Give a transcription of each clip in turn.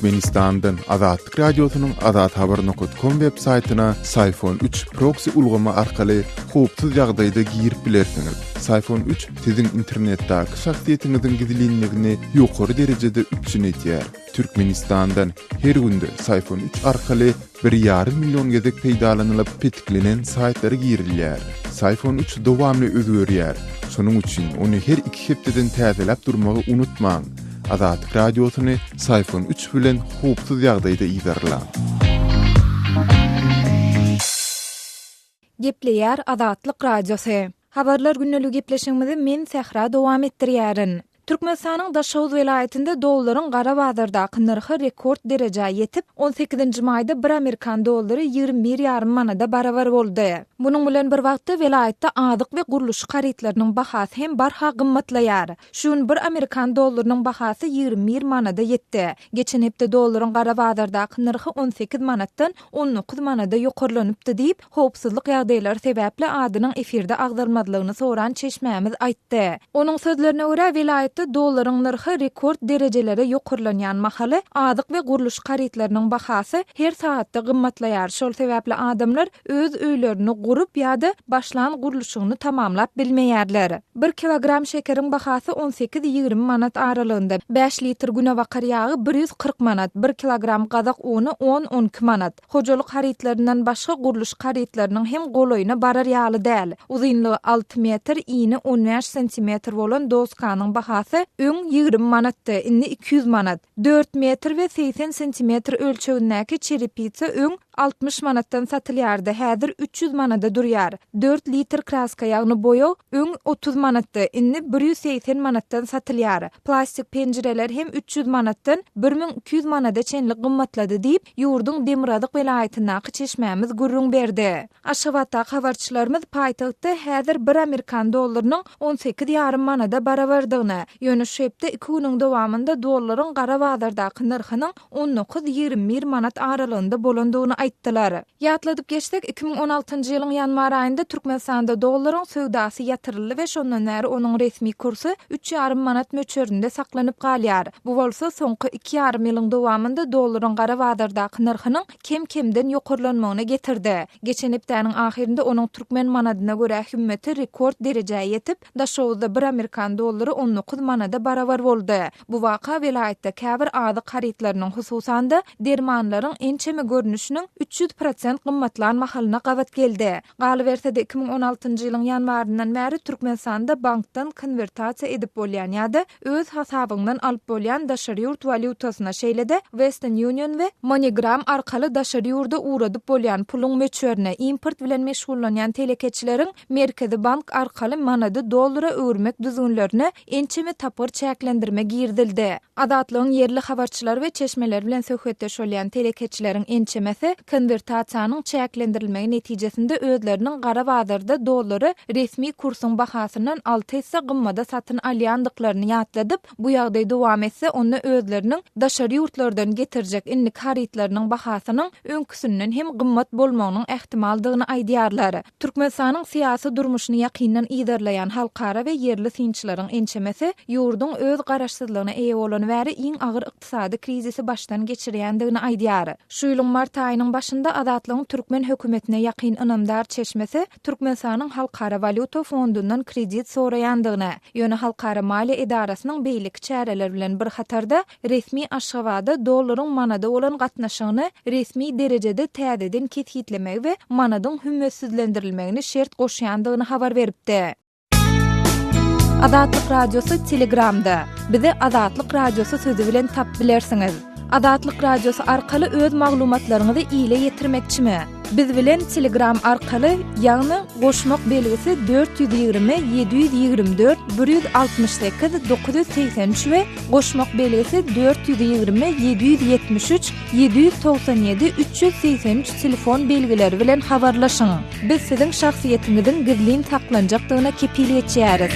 Türkmenistandan Azatlyk Radiosynyň azathabar nokat kom web saýtyna Syfon 3 proksi ulgamy arkaly howpsuz ýagdaýda girip bilersiňiz. Syfon 3 siziň internetdäki şahsyýetiňiziň gizlinligini ýokary derejede üpjün edýär. Türkmenistandan her günde Syfon 3 arkaly bir ýarym million gezek peýdalanylyp petiklenen saýtlara girilýär. Syfon 3 dowamly özgerýär. Şonuň üçin ony her iki hepdeden täzeläp durmagy unutmaň. Azatlyk Radiosyny Syfon 3 bilen howpsuz ýagdaýda yzarlaň. Gepleýär Azatlyk Radiosy. Habarlar gündeligi gepleşigimizi men Sähra dowam etdirýärin. Türkmenistanyň Daşoguz welaýatynda dollaryň gara bazardaky nyrhy rekord derejä ýetip, on sekizinji maýda bir amerikan dollary 21 ýarym manada barabar boldy. Munuň bilen bir wagtda welaýatda azyk we gurluşyk harytlarynyň bahasy hem barha gymmatlaýar. Şu gün bir amerikan dollarynyň bahasy 21 manada ýetdi. Geçen hepde dollaryň gara bazardaky nyrhy 18 manatdan 19 manada ýokarlanypdy diýip, howpsuzlyk ýagdaýlary sebäpli adynyň efirde agzalmazlygyny soran çeşmämiz aýtdy. Onuň sözlerine görä, welaýatda dollaryň nyrhy rekord derejelere ýokarlanýan mahaly, azyk we gurluşyk harytlarynyň bahasy her sagatda gymmatlaýar, şol sebäpli adamlar öz öýlerini gurup ýa-da başlan gurluşygyny tamamlap bilmeýärler. Bir kilogram şekeriň bahasy on sekiz-ýigrimi manat aralygynda, bäş litr günebakar ýagy 140 manat, bir kilogram gazak uny on-on iki manat. Hojalyk harytlaryndan başga gurluşyk harytlarynyň hem golaýyna barar ýaly däl. Uzynlygy alty metr, ini on bäş santimetr bolan doskanyň bahasy öň 20 manatdy, indi 200 manat. Dört metr we 80 santimetr ölçegindäki çerepitsa öň 60 manatdan satylýardy, häzir 300 manada durýar. Dört litr kraska, ýagny boýag öň 30 manatdy, indi 180 manatdan satylýar. Plastik penjireler hem 300 manatdan 1200 manada çenli gymmatlady diýip, ýurduň demirgazyk welaýatyndaky çeşmämiz gürrüň berdi. Aşgabatdaky habarçylarymyz paýtagtda häzir bir amerikan dollarynyň 18 ýarym manada barabardygyny, ýöne şu hepde iki günüň dowamynda dollaryň gara bazardaky nyrhynyň on dokuz-ýigrimi bir manat aralygynda bolandygyny aýtdylar. Ýatladyp geçsek, 2016-njy ýylyň ýanwar aýynda Türkmenistanda dollaryň söwdasy ýatyryldy we şondan bäri onuň resmi kursy üç ýarym manat möçberinde saklanyp galýar. Bu bolsa soňky iki ýarym ýylyň dowamynda dollaryň gara bazardaky nyrhynyň kem-kemden ýokarlanmagyna getirdi. Geçen hepdäniň ahyrynda onuň türkmen manadyna görä hümmeti rekord derejä ýetip, Daşoguzda bir amerikan dollary 19 manada barabar boldy. Bu waka welaýatda käbir azyk harytlarynyň, hususan-da, dermanlaryň ençeme görnüşiniň 300 prosent gymmatlan mahalyna gabat geldi. Galyberse-de, 2016-njy ýylyň ýanwaryndan bäri Türkmenistanda bankdan konwertasiýa edip bolýan ýa-da öz hasabyňdan alyp bolýan daşary ýurt walýutasyna, şeýle-de Western Union we MoneyGram arkaly daşary ýurda ugradyp bolýan puluň möçberine, import bilen meşgullanýan telekeçileriň Merkezi bank arkaly manady dollara öwürmek düzgünlerine ençeme tapgyr çäklendirme girizildi. Azatlygyň ýerli habarçylary we çeşmeleri bilen söhbetdeş bolýan telekeçileriň ençemesi konwertasiýanyň çäklendirilmegi netijesinde özleriniň gara bazarda dollary resmi kursuň bahasyndan alty esse gymmada satyn alýandyklaryny ýatladyp, bu ýagdaý dowam etse, onda özleriniň daşary ýurtlardan getirjek indiki harytlarynyň bahasynyň öňküsinden hem gymmat bolmagynyň ähtimaldygyny aýdýarlar. Türkmenistanyň syýasy durmuşyny ýakyndan yzarlaýan halkara we ýerli synçylaryň ençemesi ýurduň öz garaşsyzlygyna eýe bolany bäri iň agyr ykdysady krizisi başdan geçirýändigini aýdýar. Şu ýylyň mart aýynyň başynda Azatlygyň türkmen hökümetine ýakyn ynamdar çeşmesi Türkmenistanyň Halkara walýuta fondundan kredit soraýandygyny, ýöne halkara maliýe edarasynyň beýleki çäreler bilen bir hatarda Resmi Aşgabada dollaryň manada bolan gatnaşygyny resmi derejede täzeden kesgitlemegi we manadyň hümmetsizlendirilmegini şert goşýandygyny habar beripdi. Azatlyk Radiosy Telegramda, Bizi Azatlyk Radiosy sözi bilen tapyp bilersiňiz. Azatlyk Radiosy arkaly öz maglumatlaryňyzy ile ýetirmekçimi? Biz bilen Telegram arkaly, ýagny goşmak belgisi 420 724 168 983 we goşmak belgisi 420 773 797 383 telefon belgileri bilen habarlaşyň. Biz siziň şahsyýetiňiziň gizlin saklanjakdygyna kepil geçýäris.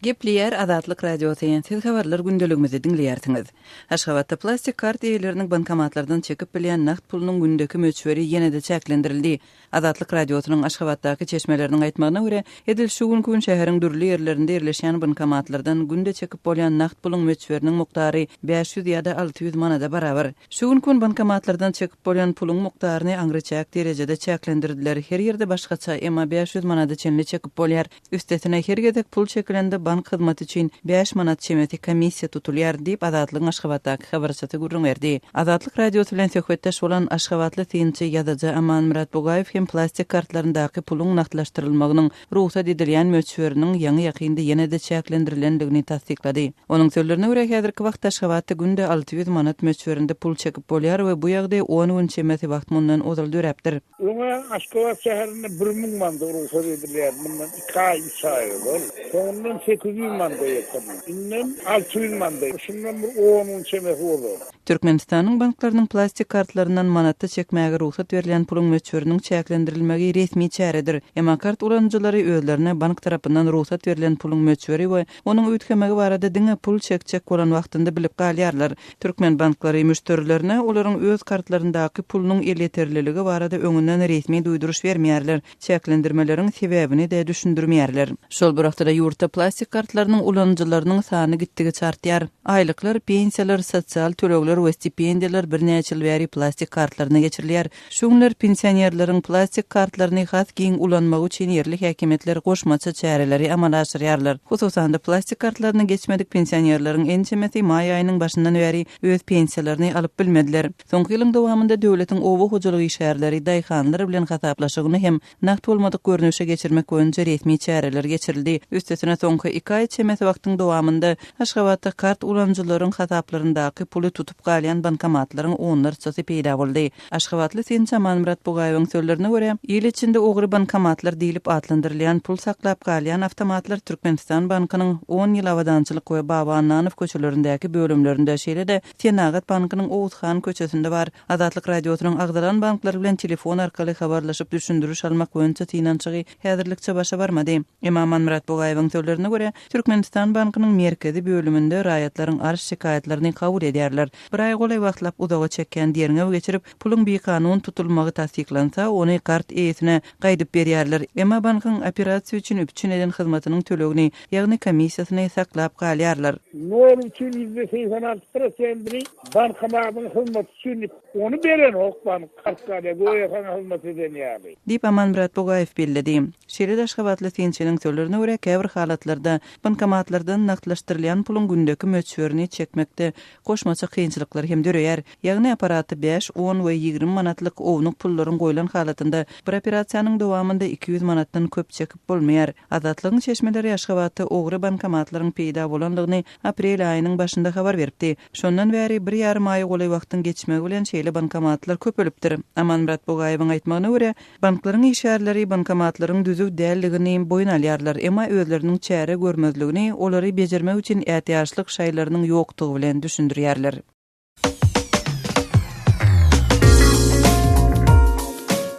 Gepleýär Azatlyk Radiosy, Siz habarlar gündeligimizi diňleýärsiňiz. Aşgabatda plastik kart eýeleriniň bankomatlardan çekip bilýän nagt pulunyň gündeki möçberi ýene-de çäklendirildi. Azatlyk Radiosynyň Aşgabatdaky çeşmeleriniň aýtmagyna görä, edil şu günki gün şäheriň dürli ýerlerinde ýerleşýän bankomatlardan günde çekip bolýan nagt puluň möçberiniň mukdary 500 ýa-da 600 manada barabar. Şu günki gün bankomatlardan çekip bolýan puluň mukdaryny aňryçäk derejede çäklendirdiler, her ýerde başgaça, emma 500 manada çenli çekip bolýar. Üstesine, her gezek pul çekilende bank hyzmaty üçin bäş manat çemesi komissiýa tutulýar, diýip, Azatlygyň Aşgabatdaky habarçysy gürrüň berdi. Azatlyk Radiosy bilen söhbetdeş bolan aşgabatly synçy, ýazyjy Amanmyrat Bugaýew hem plastik kartlaryndaky puluň nagtlaşdyrylmagynyň rugsat edilýän möçberiniň ýaňy-ýakynda ýene-de çäklendirilendigini tassyklady. Onuň sözlerine görä, häzirki wagtda Aşgabatda günde 600 manat möçberinde pul çekip bolýar we bu ýagdaý on gün çemesi wagt mundan ozal döräpdir. Öň-ä Aşgabat şäherinde 1000 manda rugsat edilýärdi, mundan iki aý, üç aý ozal. Soňundan 800 manda ýetirildi. Indem 600 manda, şundan bir on gün çemesi ozal. Türkmenistanyň banklarynyň plastik kartlaryndan manatda çekmäge rugsat berilýän puluň möçberiniň çäklendirilmegi resmi çäredir. Emma kart ulanyjylary özlerine bank tarapyndan rugsat berlen puluň möçberi we onuň üýtgemegi barada diňe pul çekjek bolan wagtynda bilip galýarlar. Türkmen banklary müşderilerine olaryň öz kartlaryndaky pulunyň elýeterliligi barada öňünden resmi duýduryş bermeýärler, çäklendirmeleriň sebäbini-de düşündirmeýärler. Şol bir wagtda-da ýurtda plastik kartlarynyň ulanyjylarynyň sany gitdigiçe artýar. Aýlyklar, pensiýalar, sosial tölegler we stipendiýalar birnäçe ýyl bäri plastik kartlaryna geçirilýär. Şu günler pensionerleriň plastik kartlaryny has giň ulanmagy üçin ýerli häkimiýetler goşmaça çäreleri amala aşyrýarlar. Hususan-da, plastik kartlaryny geçmedik pensionerleriň ençemesi maý aýynyň başyndan bäri öz pensiýalaryny alyp bilmediler. Soňky ýylyň dowamynda döwletiň oba hojalyk işgärleri, daýhanlar bilen hasaplaşygyny hem nagt bolmadyk görnüşe geçirmek boýunça resmi çäreler geçirildi. Üstesine, soňky iki aý çemesi wagtyň dowamynda Aşgabatda kart ulanyjylaryň hasaplaryndaky puly tutup galýan bankomatlaryň onlarçasy peýda boldy. Aşgabatly synçy Amanmyrat Bugaýewiň sözlerine görä, il içinde ogry bankomatlar diýlip atlandyrylýan pul saklap galýan awtomatlar Türkmenistan bankynyň On ýyl Abadançylyk we Baba Annanow köçelerindäki bölümlerinde, şeýle-de Senagat bankynyň Oguzhan köçesinde bar. Azatlyk Radiosynyň agzalan banklar bilen telefon arkaly habarlaşyp düşündiriş almak boýunça synanyşygy häzirlikçe başa barmady. Emma Amanmyrat Bugaýewiň sözlerine görä, Türkmenistan bankynyň merkezi bölüminde raýatlaryň arz-şikaýatlaryny kabul edýärler. Bir aýa golaý wagtlap uzaga çekýän derňew geçirip, puluň bikanun tutulmagy tassyklansa, ony kart eýesine gaýdyp berýärler. Emma bankyň operasiýa üçin üpjün eden hyzmatynyň tölegini, ýagny komissiýasyny saklap galýarlar. Nol üçin %86 prosentini bankomatyň hyzmaty üçin diýip, ony berenok bank kart galýar, göýä saňa hyzmat eden ýaly. Diýip, Amanmyrat Bugaýew belledi. Şeýle-de aşgabatly synçynyň sözlerine görä, käbir halatlarda bankomatlardan nagtlaşdyrylýan puluň gündeki möçberini çekmekde goşmaça kynçylyklar hem döreýär. Ýagny apparata bäş, on we 20 manatlyk ownuk pullaryň goýlan halatynda bir operasiýanyň dowamynda 200 manatdan köp çekip bolmaýar. Azatlygyň çeşmeleri Aşgabatda ogry bankomatlaryň peýda bolandygyny aprel aýynyň başynda habar beripdi. Şondan bäri bir ýarym aýa golaý wagtyň geçmegi bilen şeýle bankomatlar köpelipdir. Amanmyrat Bugaýewiň aýtmagyna görä, banklaryň işgärleri bankomatlaryň düzüw däldigini boýun alýarlar, emma özleriniň çäre görmezligini olary bejermek üçin ätiýaçlyk şaýlarynyň ýokdugy bilen düşündirýärler.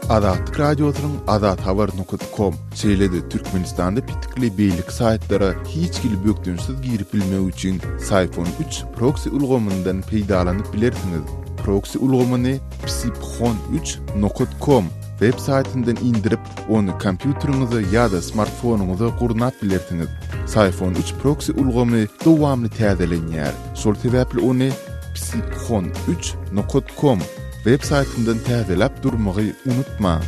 Azatlyk Radiosynyň azathabar nokat kom, şeýle-de Türkmenistanda petikli beýleki saýtlara hiç hili bökdençsiz girip bilmek üçin Syphon üç proksi ulgamyndan peýdalanyp bilersiňiz. Proksi ulgamyny psiphon üç nokat kom web saýtyndan indirip, ony kompýuteriňize ýa-da smartfonyňyza gurnap bilersiňiz. Syphon üç proksi ulgamy dowamly täzelenýär. Şol sebäpli ony psiphon üç nokat kom web saýtyndan täzeläp durmagy unutmaň.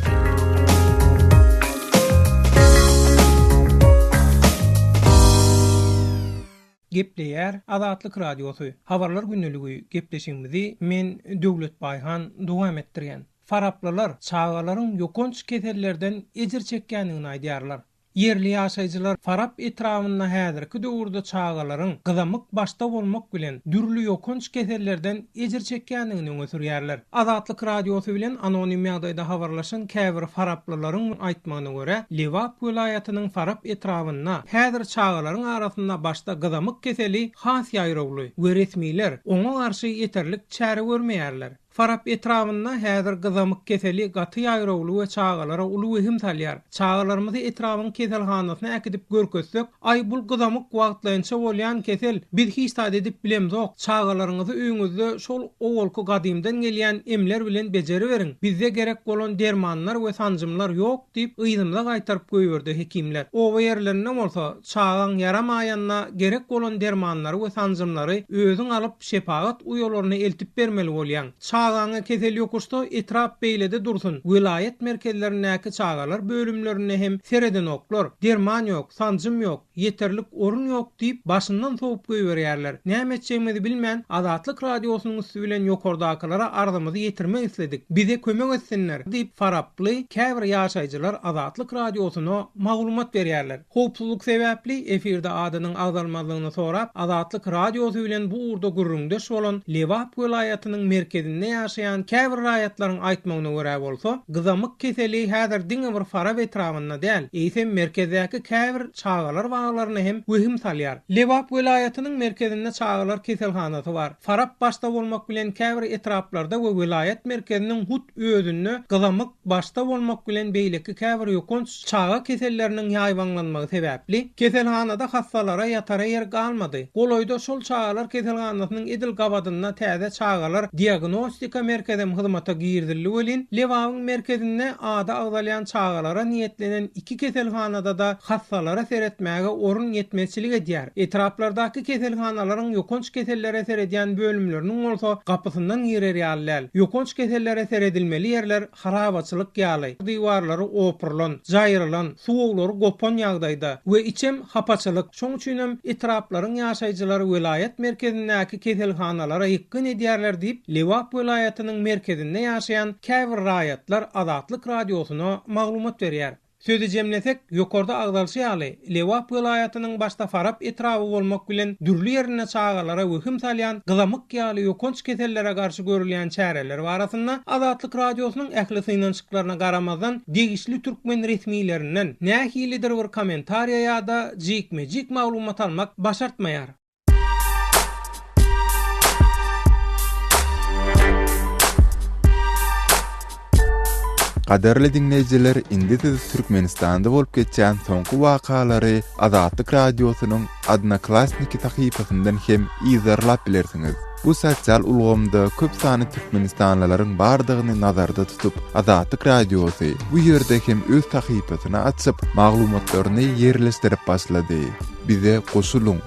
Gepleýär Azatlyk Radiosy, Habarlar gündeligi gepleşigimizi men Döwlet Baýhan dowam etdirýän. Faraplylar çagalaryň ýokanç kesellerden ejir çekýändigini aýdýarlar. Ýerli ýaşaýjylar Farap etrabynda häzirki döwürde çagalaryň gyzamyk başda bolmak bilen, dürli ýokanç kesellerden ejir çekýändigini öňe sürýärler. Azatlyk Radiosy bilen anonim ýagdaýda habarlaşan käbir faraplylaryň aýtmagyna görä, Lebap welaýatynyň Farap etrabynda häzir çagalaryň arasynda başda gyzamyk keseli has ýaýrawly we resmiler oňa garşy ýeterlik çäre görmeýärler. Farap etrabynda häzir gyzamyk keseli gaty ýaýrawly we çagalara uly wehim salýar. Çagalarymyzy etrabyň keselhanasyna äkidip görkezsek, Aý bul gyzamyk wagtlaýynça bolýan kesel, biz hiç zat edip bilemzok, çagalaryňyzy öýüňizde şol owalky gadymdan gelýän emler bilen bejeriberiň, bizde gerek bolan dermanlar we sanjymlar ýok diýip yzymyza gaýtaryp goýberdi hekimler. Oba ýerlerinde bolsa, çagaň ýaramaýanda gerek bolan dermanlary we sanjymlary özüň alyp şepagat uýalaryna eltip bermeli bolýaň. Çagaňa kesel ýokuşsa, etrap beýlede dursun, welaýat merkezlerindäki çagalar bölümlerinde hem seredenoklar. Derman ýok, sanjym ýok, ýeterlik orun ýok diýip, başyndan sowup goýberýärler. Näme etjegimizi bilmän, Azatlyk Radiosynyň üsti bilen ýokardakylara arzymyzy ýetirmek isledik. Bize kömek etsinler diýip, faraply käbir ýaşaýjylar Azatlyk Radiosyna maglumat berýärler. Howpsuzlyk sebäpli efirde adynyň agzalmazlygyny sorap, Azatlyk Radiosy bilen bu ugurda gürrüňdeş bolan Lebap welaýatynyň merkezinde ýaşaýan käbir raýatlaryň aýtmagyna görä bolsa, gyzamyk keseli häzir diňe bir Farap etrabynda däl, eýsem merkezdäki käbir çagalar baglaryna hem wehim salýar. Lebap welaýatynyň merkezinde çagalar keselhanasy bar. Farap başda bolmak bilen käbir etraplarda we welaýat merkeziniň hut özünde gyzamyk başda bolmak bilen beýleki käbir ýokanç Çaga keselleriniň ýaýbaňlanmagy sebäpli, keselhanada hassalara ýatara ýer galmady. Golaýda şol çagalar keselhanasynyň edil gabadynda täze çagalar diagnostika merkezem hyzmata girizildi welin, Lebabyň merkezinde ady agzalýan çagalara niýetlenen iki keselhanada-da hassalara seretmäge orun ýetmezçilik edýär. Etraplardaky keselhanalaryň ýokanç kesellere seredýän bölümleriniň bolsa gapysyndan girer ýaly däl. Ýokanç kesellere seredilmeli ýerler harabaçylyk ýaly, diwarlary opurylan, jaýrylan, suwaglary gopan ýagdaýda we içem hapaçylyk, şoň üçinem etraplaryň ýaşaýjylary welaýat merkezindäki keselhanalara ýykgyn edýärler diýip, Lebap welaýatynyň merkezinde ýaşaýan käbir raýatlar Azatlyk Radiosyna maglumat berýär. Sözi jemlesek, ýokarda agzalşy ýaly, Lebap welaýatynyň başda Farap etraby bolmak bilen dürli ýerinde çagalara wehim salýan gyzamyk ýaly ýokanç kesellere garşy görülýän çäreler barasynda Azatlyk Radiosynyň ähli synanyşyklaryna garamazdan degişli türkmen resmilerinden nähilidir bir kommentariýa ýa-da jikme-jik maglumat almak başartmaýar. Gadyrly diňleýjiler, indi siz Türkmenistanda bolup geçýän soňky wakalary Azatlyk Radiosynyň Odnoklassniki sahypasyndan hem yzarlap bilersiňiz. Bu sosial ulgamda köp sanly türkmenistanlylaryň bardygyny nazarda tutup, Azatlyk Radiosy bu ýerde hem öz sahypasyny açyp, maglumatlaryny ýerleşdirip başlady. Bize goşulyň!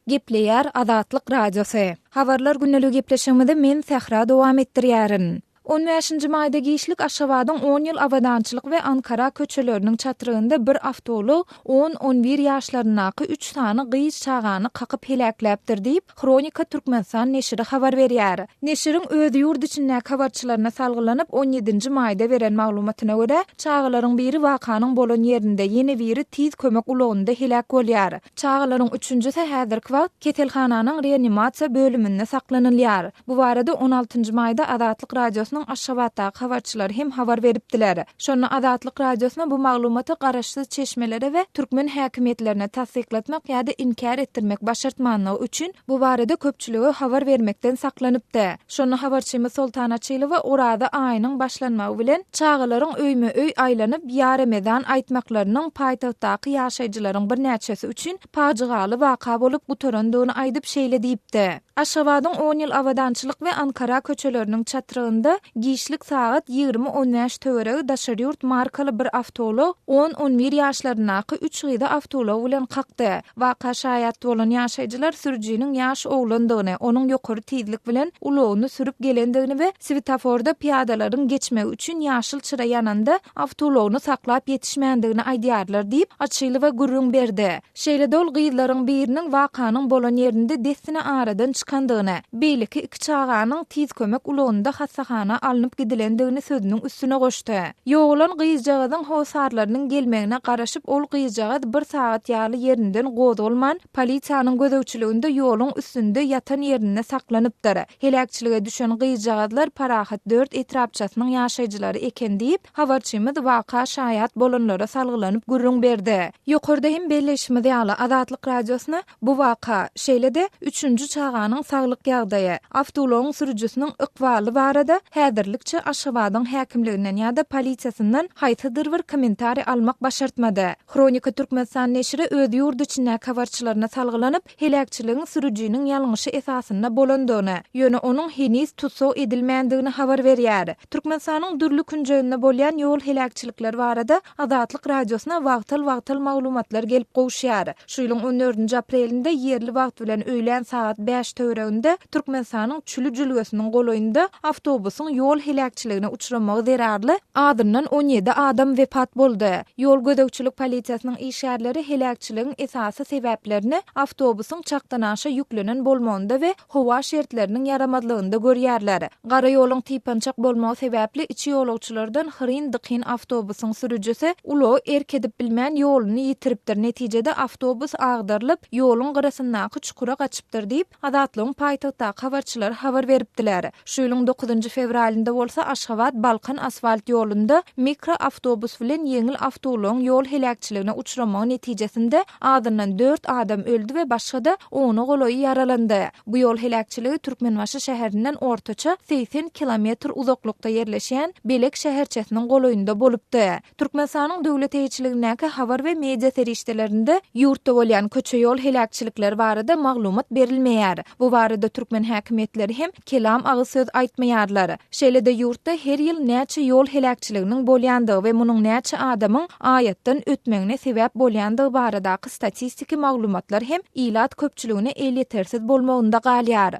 Gepleýär Azatlyk Radiosy. Habarlar gündeligi gepleşigimizi men Sähra dowam etdirýärin. On bäşinji maýda giçlik Aşgabadyň On ýyl Abadançylyk we Ankara köçeleriniň çatrygynda bir awtoulag on-on bir ýaşlaryndaky üç sany gyz çagany kakyp heläkläpdir diýip, Hronika Türkmenistan neşiri habar berýär. Neşiriň öz ýurt içindäki habarçylaryna salgylanyp, on ýedinji maýda beren maglumatyna görä, çagalaryň biri wakanyň bolan ýerinde, ýene biri tiz kömek ulagynda heläk bolýar. Çagalaryň üçünjisi häzirki wagt keselhananyň reanimasiýa bölüminde saklanylýar. Bu barada on altynjy maýda Azatlyk Radiosynyň Aşgabatdaky habarçylary hem habar beripdiler. Şonda Azatlyk Radiosyna bu maglumaty garaşsyz çeşmelere we türkmen häkimiýetlerine tassyklatmak ýa-da inkär etdirmek başartmanlygy üçin bu barada köpçülige habar bermekden saklanypdy. Şonda habarçymyz Soltan Açylowa Oraza aýynyň başlanmagy bilen çagalaryň öýme-öý aýlanyp Ýa Remezan aýtmaklarynyň paýtagtdaky ýaşaýjylaryň birnäçesi üçin pajygaly waka bolup gutarandygyny aýdyp şeýle diýipdi. Aşgabadyň On ýyl Abadançylyk we Ankara köçeleriniň çatrygynda giçlik sagat 20 on bäş töweregi daşary ýurt markaly bir awtoulag on-on bir ýaşlaryndaky üç gyzy awtoulag bilen kakdy. Waka şaýat bolan ýaşaýjylar sürüjiniň ýaş oglandygyny, onuň ýokary tizlik bilen ulagyny sürüp gelendigini we swetaforda pyýadalaryň geçmegi üçin ýaşyl çyra ýananda awtoulagyny saklap ýetişmändigini aýdýarlar diýip, Açylowa gürrüň berdi. Şeýle-de ol gyzlaryň biriniň wakanyň bolan ýerinde dessine aradan çykan. çykandygyny, beýleki iki çaganyň tiz kömek ulagynda hassahana alnyp gidilendigini sözüniň üstüne goşdy. Ýogalan gyzjagazyň hossarlarynyň gelmegine garaşyp ol gyzjagaz bir sagat ýaly ýerinden gozgalman, polisiýanyň gözegçiliginde ýoluň üstünde ýatan ýerinde saklanypdyr. Heläkçilige düşen gyzjagazlar Parahat dört etrapçasynyň ýaşaýjylary eken diýip, habarçymyz waka şaýat bolanlara salgylanyp gürrüň berdi. Ýokarda hem belleýşimiz ýaly, Azatlyk Radiosyna bu waka, şeýle-de, üçünji çaganyň saglyk ýagdaýy, awtoulagyň sürüjisiniň ykbaly barada häzirlikçe Aşgabadyň häkimliginden ýa-da polisiýasyndan haýsydyr bir kommentariý almak başartmady. Hronika Türkmenistan neşiri öz ýurt içindäki habarçylaryna salgylanyp, heläkçiligiň sürüjiniň ýalňyşy esasynda bolandygyny, ýöne onuň heniz tussag edilmändigini habar berýär. Türkmenistanyň dürli künjeginde bolýan ýol heläkçilikleri barada Azatlyk Radiosyna wagtal-wagtal maglumatlar gelip gowuşýar. Şu ýylyň on dördünji aprelinde ýerli wagt bilen öýlän sagat bäş töwereginde Türkmenistanyň Çüli jülgesiniň golaýynda awtobusyň ýol heläkçiligine uçramagy zerarly azyndan 17 adam wepat boldy. Ýol gözegçilik polisiýasynyň işgärleri heläkçiligiň esasy sebäplerini awtobusyň çakdanaşa ýüklenen bolmagynda we howa şertleriniň ýaramazlygynda görýärler. Gara ýoluň typançak bolmagy sebäpli içi ýolagçylardan hyryn-dykyn awtobusyň sürüjisi ulagy erk edip bilmän ýoluny ýitiripdir, netijede awtobus agdarylyp, ýoluň gyrasyndaky çukura gaçypdyr diýip, Azatlygyň paýtagtdaky habarçylary habar beripdiler. Şu ýylyň dokuzynjy fewralynda bolsa Aşgabat-Balkan asfalt ýolunda mikroawtobus bilen ýeňil awtoulagyň ýol heläkçiligine uçramagy netijesinde azyndan dört adam öldi we başga-da ona golaýy ýaralandy. Bu ýol heläkçiligi Türkmenbaşy şäherinden ortaça 80 kilometr uzaklykda ýerleşýän Belek şäherçesiniň golaýynda bolupdy. Türkmenistanyň döwlet eýeçiligindäki habar we media serişdelerinde ýurtda bolýan köçe-ýol heläkçilikleri barada maglumat berilmeýär. Bu barada türkmen häkimiýetleri hem kelam agyz söz aýtmaýarlar. Şeýle-de ýurtda her ýyl näçe ýol heläkçiliginiň bolýandygy we munuň näçe adamyň aýatdan ötmegine sebäp bolýandygy baradaky statistiki maglumatlar hem ilat köpçüligine elýetersiz bolmagynda galýar.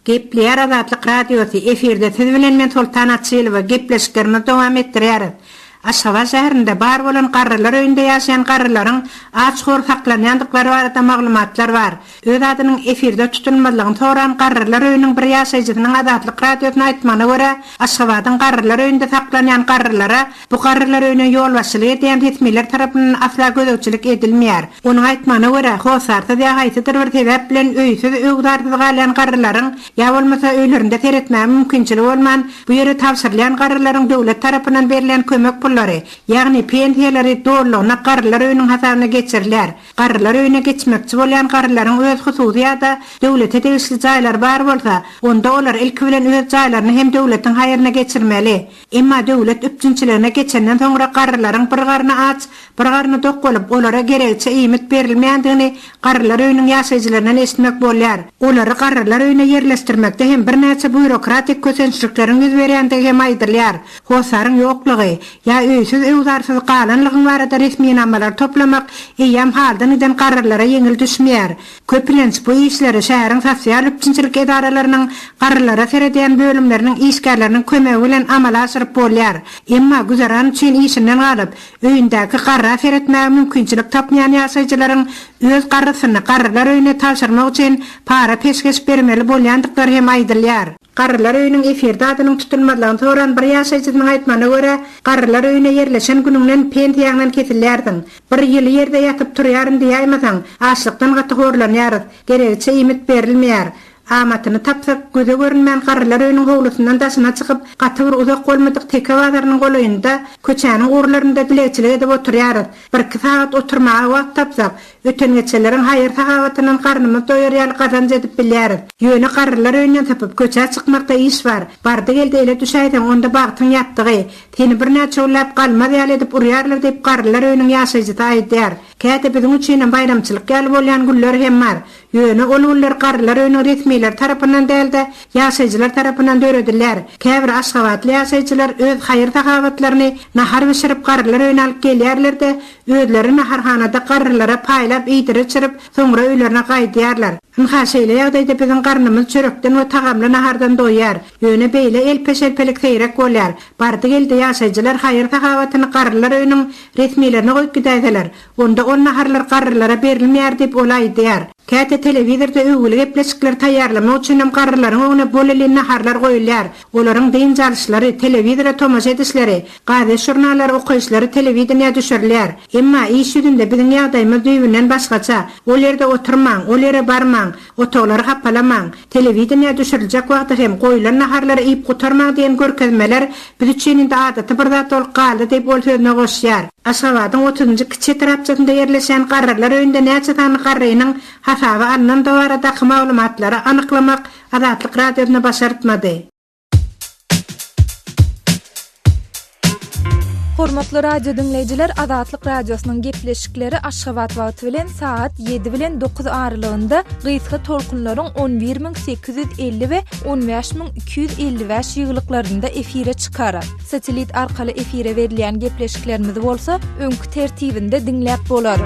Gepleýär Azatlyk Radiosy, efirde siz bilen men Soltan Açylowa, gepleşiklerimizi dowam etdirýäris. Aşgabat şäherinde bar bolan garrylar öýünde ýaşaýan garrylaryň aç-hor saklanýandyklary barada maglumatlar bar. Öz adynyň efirde tutulmazlygyny soran garrylar öýüniň bir ýaşaýjysynyň Azatlyk Radiosyna aýtmagyna görä, Aşgabadyň garrylar öýünde saklanýan garrylara Bu garrylar öýüne ýolbaşçylyk edýän resmiler tarapyndan asla gözegçilik edilmeýär. Onuň aýtmagyna görä, hossarsyz ýa haýsydyr bir sebäp bilen öýsüz-öwzarsyz galýan garrylaryň, ýa bolmasa öýlerinde seretmäge mümkinçiligi bolman, bu ýere tabşyrylýan garrylaryň döwlet tarapyndan berilýän kömek pullary, ýagny pensiýalary dolulygyna garrylar öýüniň hasabyna geçirilýär. Garrylar öýüne geçmekçi bolýan garrylaryň öz hususy ýa-da döwlete degişli jaýlary bar bolsa, onda olar ilki bilen öz jaýlaryny hem döwletiň haýryna geçirmeli. Emma döwlet üpjünçiligine geçenden soňra garrylaryň bir garny aç, bir garny dok bolup, olara geregiçe iýmit berilmeýändigini garrylar öýüniň ýaşaýjylaryndan eşitmek bolýar. Olary garrylar öýüne ýerleşdirmekde hem birnäçe býurokratik kösençlikleriň ýüz berýändigi hem aýdylýar. Hossaryň ýoklugy, ýa öýsüz-öwzarsyz galanlygyň barada resminamalary toplamak eýýäm haldan giden garrylara ýeňil düşmeýär. Köplenç, bu işleri şäheriň sosial üpjünçilik edaralarynyň garrylara seredýän bölümleriniň işgärleriniň kömegi bilen amala aşyryp bolýar. Emma güzeran üçin işinden galyp, öýündäki garra seretmäge mümkinçilik tapmaýan ýaşaýjylaryň öz garrysyny garrylar öýüne tabşyrmak üçin para-peşgeş bermeli bolýandyklary hem aýdylýar. Garrylar öýüniň efirde adynyň tutulmazlygyny soran bir ýaşaýjysynyň aýtmagyna görä, garrylar öýüne ýerleşen günüňden pensiýaňdan kesilýärsiň. Bir ýyly ýerde ýatyp turýaryn diýäýmeseň, açlykdan gaty horlanýarys, geregiçe iýmit berilmeýär. Amatyny tapsak, göze görünmän garrylar öýüniň howlusyndan daşyna çykyp, gaty bir uzak bolmadyk Teke bazarynyň golaýynda, köçäniň ugurlarynda dilegçilik edip oturýarys. Birki sagat oturmaga wagt tapsak, Öten-geçenleriň haýyr-sahawatyndan garnymyz doýar ýaly gazanç edip bilýäris. Ýöne garrylar öýünden sypyp, köçä çykmakda iş bar. Bardy-geldi ele düşäýseň, onda bagtyň ýatdygy. Seni birnäçe günläp galmaz ýaly edip urýarlar diýip, garrylar öýüniň ýaşaýjysy aýdýar. Käte biziň üçinem baýramçylyk ýaly bolýan günler hem bar. Ýöne ol günler garrylar öýüniň resmileri tarapyndan däl-de, ýaşaýjylar tarapyndan döredilýär. Käbir aşgabatly ýaşaýjylar öz haýyr-sahawatlaryny nahar bişirip garrylar öýüne alyp gelýärler-de, Özleri naharhanada garrylara paýlap iýdirip-içirip, soňra öýlerine gaýdýarlar. Ynha, şeýle ýagdaýda biziň garnymyz çörekden we tagamly nahardan doýýar. Ýöne beýle elpe-şelpelik seýrek bolýar. Bardy-geldi ýaşaýjylar haýyr-sahawatyny garrylar öýüniň resmilerine goýup gidäýseler, onda ol naharlar garrylara berilmeýär diýip, ol aýdýar. Käte telewizorda öwgüli gepleşikleri taýýarlamak üçinem garrylaryň öňüne bol-elin naharlar goýulýar. Olaryň dynç alyşlary, telewizora tomaşa edişleri, gazet-žurnallary okaýyşlary telewideniýä düşürilýär. Emma iş ýüzünde biziň ýagdaýymyz düýbünden başgaça. Ol ýerde oturmaň, ol ýere barmaň, otaglary hapalamaň, telewideniýä düşüriljek wagty hem goýlan naharlary iýip gutarmaň diýen görkezmeler biz üçin indi adaty bir zat bolup galdy diýip ol sözüne goşýar. Aşgabadyň otuzynjy kiçi etrapçasynda ýerleşýän garrylar öýünde näçe sany garrynyň hasaba alnandygy baradaky maglumatlary anyklamak Azatlyk Radiosyna başartmady. Hormatly radio diňleýjiler, Azatlyk Radiosynyň gepleşikleri Aşgabat wagty bilen sagat 7 bilen 9 aralygynda gysga tolkunlaryň 11850 we 15255 ýygylyklarynda efire çykar. Satellit arkaly efire berilýän gepleşiklerimizi bolsa öňki tertibinde diňläp bolar.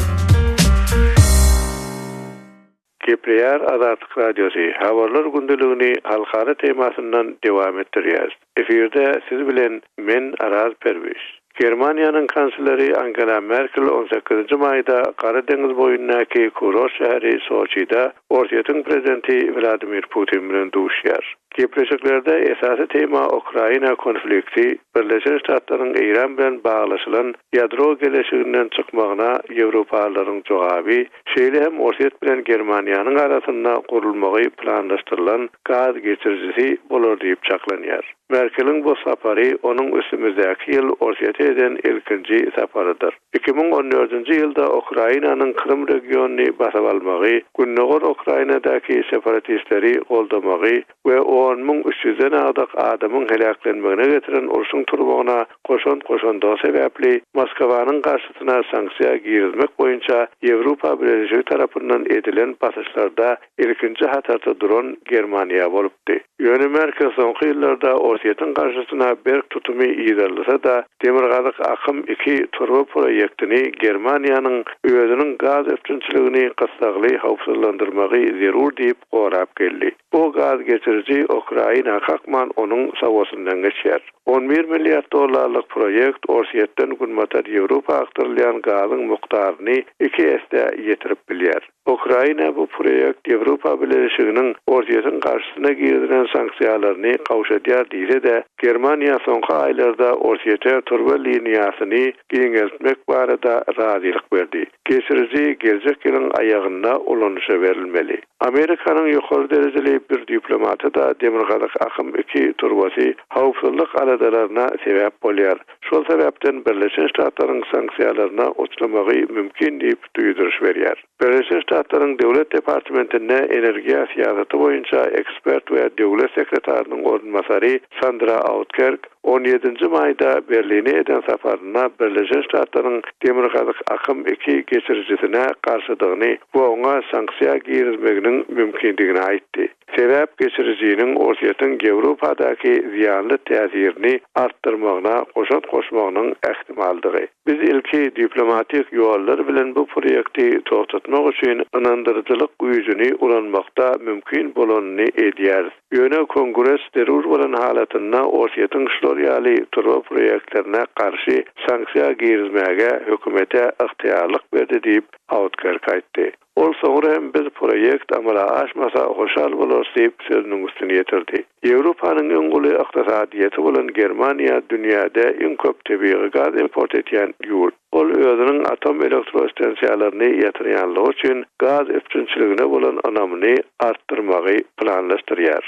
Gepleýär Azatlyk Radiosy, Habarlar gündeligini halkara temasyndan dowam etdirýäris. Efirde siz bilen men Araz Perwiş. Germaniýanyň kansleri Angela Merkel on sekizinji maýda Gara deňiz boýundaky kurort şäheri Soçide Orsýetiň prezidenti Wladimir Putin bilen duşýar. Gepleşiklerde esasy tema Ukraina konflikti, Birleşen Ştatlaryň Eýran bilen baglaşylan ýadro geleşiginden çykmagyna ýewropalylaryň jogaby, şeýle hem Orsýet bilen Germaniýanyň arasynda gurulmagy planlaşdyrylan gaz geçirijisi bolar diýip çaklanýar. Merkeliň bu sapary onuň üstümizdäki ýyl Orsýete eden ilkinji saparydyr. 2014-nji ýylda Ukrainanyň Krym regionyny basyp almagy, gündogar Ukrainadaky separatistleri goldamagy we 10 300-den agdyk adamyň heläklenmegine getiren urşuň turmagyna goşant goşandygy sebäpli Moskwanyň garşysyna sanksiýa girizmek boýunça Ýewropa Bileleşigi tarapyndan edilen basyşlarda ilkinji hatarda duran Germaniýa bolupdy. Ýöne Merkel soňky ýyllarda Orsýetiň garşysyna berk tutumy yzarlasa-da, Demirgazyk akym iki turba proýektini Germaniýanyň özüniň gaz üpjünçiligini gyssagly howpsuzlandyrmagy zerur diýip gorap geldi. Bu gaz geçiriji Ukraina kakman onuň sawasyndan geçýär. 11 milliard dollarlyk proýekt Orsýetden Günbatar Ýewropa akdyrylýan gazyň mukdaryny iki esse ýetirip bilýär. Ukraina bu proýekt Ýewropa Bileleşiginiň Orsýetiň garşysyna girizilen sanksiýalaryny gowşadýar diýse-de, Germaniýa soňky aýlarda Orsýete turba liniýasyny giňeltmek barada razylyk berdi. Geçiriji geljek ýylyň aýagynda ulanyşa berilmeli. Amerikanyň ýokary derejeli bir diplomaty-da Demirgazyk akym iki turbasy howpsuzlyk aladalaryna sebäp bolýar, şol sebäpden Birleşen Ştatlaryň sanksiýalaryna uçramagy mümkin diýip duýduryş berýär. Birleşen Ştatlaryň Döwlet departamentinde energiýa syýasaty boýunça ekspert we döwlet sekretarynyň orunbasary Sandra Outkerk On ýedinji maýda Berline eden saparynda Birleşen Ştatlaryň Demirgazyk akym iki geçirijisine garşydygyny we oňa sanksiýa girizmeginiň mümkindigini aýtdy. Sebäp geçirijiniň Orsýetiň Ýewropadaky zyýanly täsirini artdyrmagyna goşant goşmagynyň ähtimaldygy. Biz ilki diplomatik ýollar bilen bu proýekti togtatmak üçin ynandyryjylyk güýjüni ulanmakda mümkin bolanyny edýäris. Ýöne Kongres zerur bolan halatynda Orsýetiň şular ýaly turba proýektlerine garşy sanksiýa girizmäge hökümete ygtyýarlyk berdi diýip, Outkerk aýtdy. Ol soňra hem biz proýekt amala aşmasa hoşal bolarys diýip, sözüniň üstüni ýetirdi. Ýewropanyň iň uly ykdysadyýeti bolan Germaniýa dünýäde iň köp tebigy gaz import edýän ýurt. Ol özüniň atom elektrostansiýalaryny ýatyrýanlygy üçin gaz üpjünçiligine bolan ynamyny artdyrmagy planlaşdyrýar.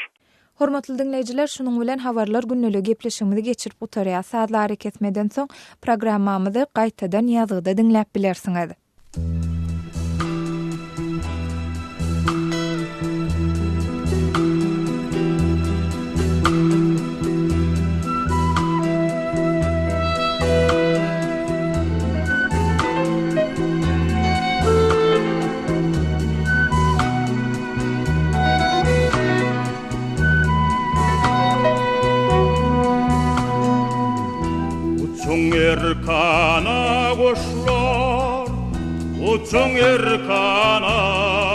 Hormatly diňleýjiler, şunuň bilen Habarlar gündeligi gepleşigimizi geçirip gutarýas. Sazly arakesmeden soň programmamyzy gaýtadan ýazgyda diňläp bilersiňiz. Uçuň erkana guşlar, uçuň erkana.